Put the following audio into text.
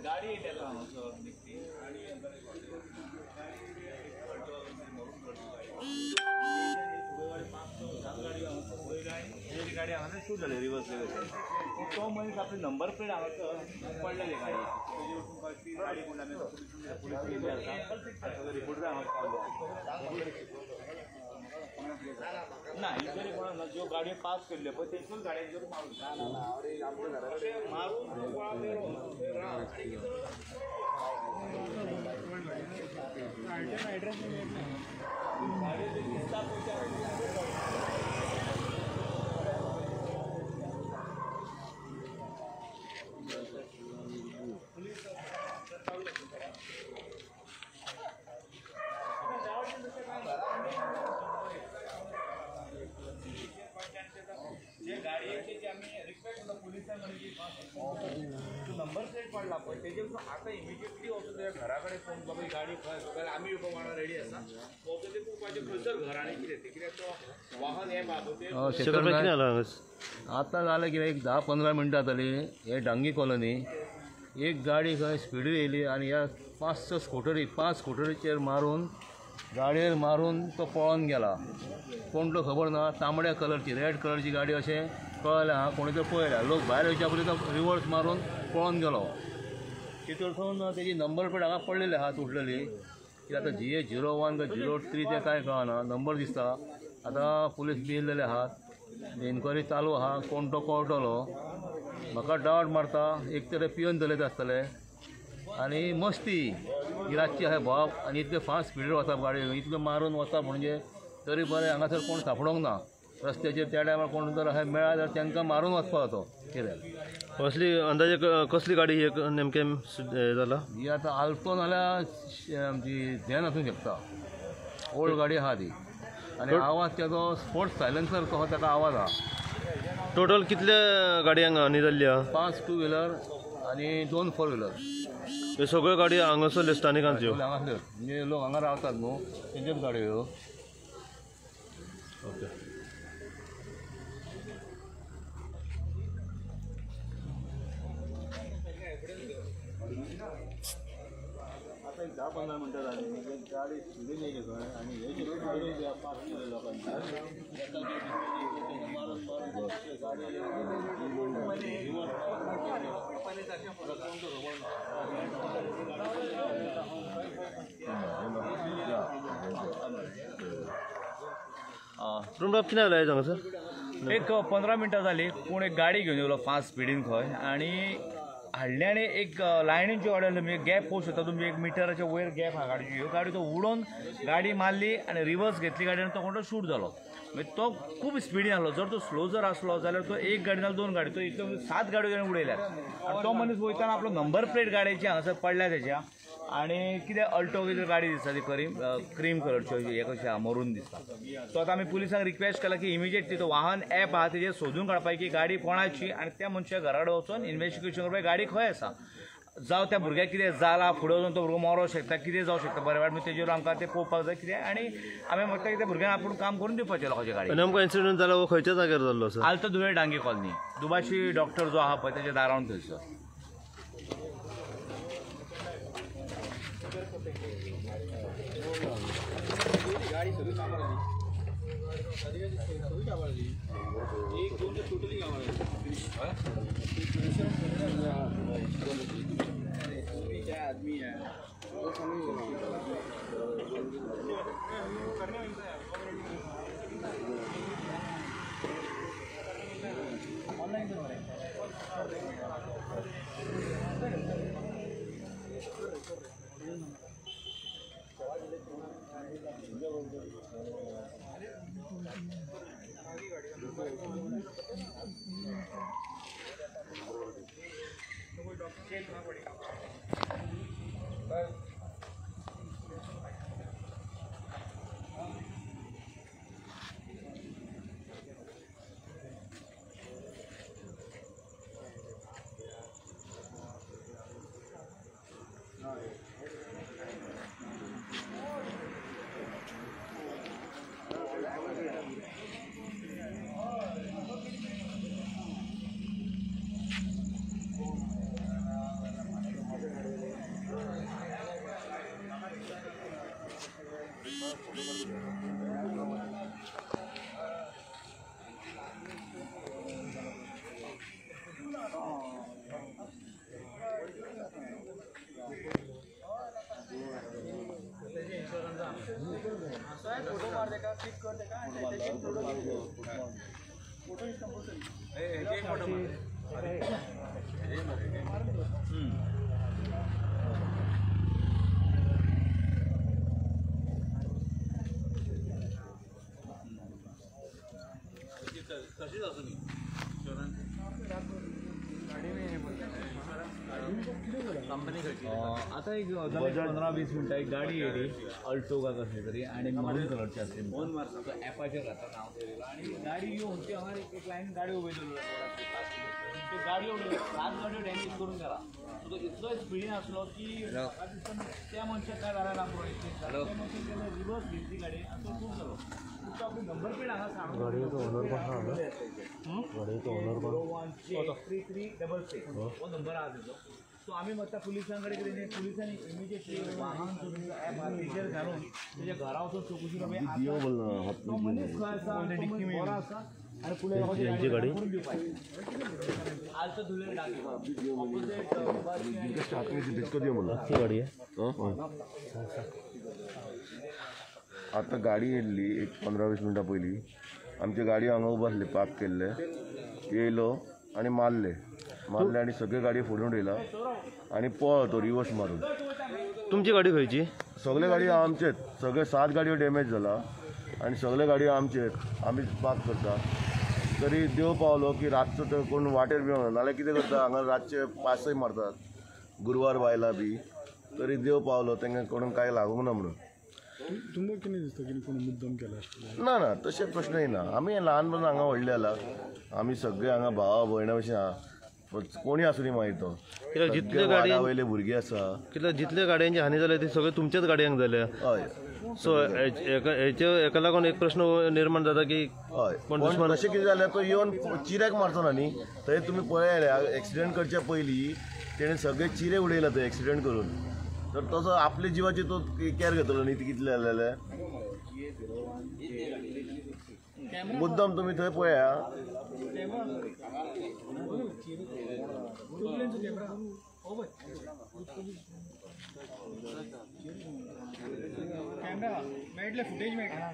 गाडी येयल्या हांगासर निकती आनी गाडी गाडी हांगासर शूट जाली रिवर्स पूण तो मनीस आपली नंबर प्लेट हांगासर पडलेली गाडी तेजेर गाडी कोण आमी पुलीस येयल्ले आसा रिपोर्टर हांगा पावले ना इतले कोणा ना ज्यो गाडयो पास केल्ल्यो पळय तेंच्योच गाडयांचेर मारून मारून दिसता नंबर प्लेट पडला पळय तेजेर आतां इमिजिएटली वचून तेज्या घरा कडेन फोन बाबा ही गाडी खंय जाल्यार आमी येवपाक वांगडा रेडी आसा वचून तें पळोवपाचें खंयसर घर आनी कितें तें कित्याक तो वाहन हें बाबा आतां जालें कितें एक 10-15 मिनटां जाली हे डांगी कॉलनी एक गाडी खंय स्पिडीर येयली आनी ह्या 5-6 स्कुटरी 5 स्कुटरीचेर मारून गाडयेर मारून तो पळोन गेला. कोण तो खबर ना. तांबड्या कलरची रेड कलरची गाडी अशें कळ्ळें आहा कोणी तर पळयल्या लोक भायर येवच्या पयलीं तो रिवर्स मारून पळोन गेलो. तितून तेजी नंबर प्लेट हांगा पडलेली आहा तुटलेली. की आतां GA 01 काय 03 तें कांय कळना नंबर दिसता. आतां पुलीस बी येयल्लेले आहात इन्क्वायरी चालू आहा कोण तो कळटलो. म्हाका डावट मारता एक तर पिवन चलयता आसतले आनी मस्ती ही रातची आसा भोंवप आनी इतले फास्ट स्पिडीर वचप गाडी इतलें मारून वचप म्हणजे तरी बरें हांगासर कोण सांपडोंक ना रस्त्याचेर त्या टायमार कोण जर अशें मेळ्ळा जाल्यार तांकां मारून वचपाचो कितें. कसली अंदाजे कसली गाडी ही नेमकें जाला? ही आतां आल्तो नाल्यार आमची झेन आसूंक शकता. ओल्ड गाडी आहा ती आनी आवाज तेजो स्पोर्ट्स सायलेन्सर कसो ताका आवाज आहा. टोटल कितल्या गाडयांक हानी जाल्ली आहा? 5 टू व्हिलर आनी 2 फोर व्हिलर. ह्यो सगळ्यो गाडी हांगासरल्यो स्थानिकांच्यो? हांगासल्यो म्हणजे लोक हांगा रावतात न्हू तेंच्योच गाडयो ह्यो. ओके. आतां एक 10-15 मिनटां जालीं गाडी स्पिडीन येयली खंय आनी हे जे पास केले लोकांनी मारून मारून गाडी बाब कितें जालें आयज हांगासर? एक 15 मिनटां जालीं पूण एक गाडी घेवन येयलो फास्ट स्पिडीन खंय आनी हाडली आनी एक लायनीन ज्यो गाडी आसल्यो म्हणजे गॅप पळोवंक शकता तुमी 1 मिटराच्या वयर गॅप आहा गाडयेची. ह्यो गाडी तो उडोवन गाडी मारली आनी रिवर्स घेतली गाडी आनी तो कोण शूट जालो. मागीर तो खूब स्पिडीन आसलो. जर तो स्लो जर आसलो जाल्यार तो एक गाडी नाल्यार 2 गाडी तो इतलो 7 गाडयो ताणें उडयल्यात. आनी तो मनीस वयताना आपलो नंबर प्लेट गाडयेची हांगासर पडल्या तेज्या आनी कितें अल्टो कितें गाडी दिसता ती क्रीम कलरची हें कशी आहा मरून दिसता. सो आतां आमी पुलिसांक रिक्वेस्ट केला की इमिजिएटली तो वाहन एप आहा तेजेर सोदून काडपाक की गाडी कोणाची आनी त्या मनशा घरा कडेन वचून इन्वेस्टिगेशन करपाक गाडी खंय आसा. जावं त्या भुरग्याक कितें जालां फुडें वचून तो भुरगो मरोंक शकता कितें जावं शकता बरें वायट तेजेर आमकां तें पळोवपाक जाय कितें आनी आमी म्हणटा की त्या भुरग्यांक आपूण काम करून दिवपाचें लोकांच्या गाडी. नेमको इन्सिडंट जाला हो खंयच्या जाग्यार जाल्लो आसा? आल्तो दुवे डांगी कॉलनी दुभाशी डॉक्टर जो आहा पळय तेच्या दारावन थंयसर. गाडी सगळी कामार आली सगळी कामार आली एक दोन तर टोटली कामार आली. क्या आदमी है ऑनलाइन आता एक 15-20 मिनटां एक गाडी येयली अल्टो का कसली तरी आनी मरून कलरची आसली एपाचेर घातला नांव दवरिल्लो आनी गाडी येवन ती हांगा एक लायन गाडी उबी दवरली त्यो गाडयो 7 गाडयो डॅमेज करून गेला. सो तो इतलो स्पिडीन आसलो की म्हाका दिसता त्या मनशाक काय जालें ना पळय, त्या मनशान केन्ना रिवर्स घेतली गाडी आनी तो खूब जालो. तो आपली नंबर प्लेट हांगा सांगून 01J3366 हो नंबर आहा तेजो. सो आमी मागता पुलिसां कडेन कितें पुलिसांनी इमिजिएटली वाहन चोरीचो एप आहा तेजेर घालून तेज्या घरा वचून चवकशी करप. तो मनीस खंय आसा, तो मनीस बरो आसा आनी फुडें गाडी करून दिवपाचें. आलतो धुले गाडी आहे. आतां गाडी येयल्ली एक 15-20 मिनटां पयलीं. आमची गाडी हांगा उबो आसली पार्क केल्ले, येयलो आनी मारले मारले आनी सगळे गाडी फोडून उडयला आनी पळ्ळो तो रिवर्स मारून. तुमची गाडी खंयची? सगळे गाडयो आमचेच, सगळे 7 गाडयो डॅमेज जाला आनी सगळे गाडयो आमचेच, आमी पार्क करता. तरी देव पावलो की रातचो तर कोण वाटेर बी वचना, नाल्यार कितें करता हांगा रातचे पासय मारतात गुरवार बायलां बी. तरी देव पावलो तांकां कोणाक कांय लागूंक ना म्हणून. तुमकां कितें दिसता की कोण मुद्दम केला आसतलें? ना ना तशें प्रश्न येना. आमी ल्हानपणान हांगा व्हडले जाला, आमी सगळे हांगा भावा भयणा भशेन आहा, कोणी आसूं न्ही मागीर तो. कित्याक जितले गाडयेन वयले भुरगे आसा, कित्याक जितले गाडयांची हानी जाल्या ती सगळे तुमच्याच गाडयांक जाल्या. हय. सो हेचे हेका लागून एक प्रश्न निर्माण जाता की हय पण अशें कितें जाल्यार तो येवन चिऱ्याक मारचो ना न्ही. थंय तुमी पळयले एक्सिडंट करच्या पयलीं तेणें सगळे चिरे उडयला थंय एक्सिडंट करून, तर तसो आपल्या जिवाची तो केअर घेतलो न्ही. कितले जालें मुद्दम तुमी थंय पळया. मेळटलें फुटेज मेळटलें.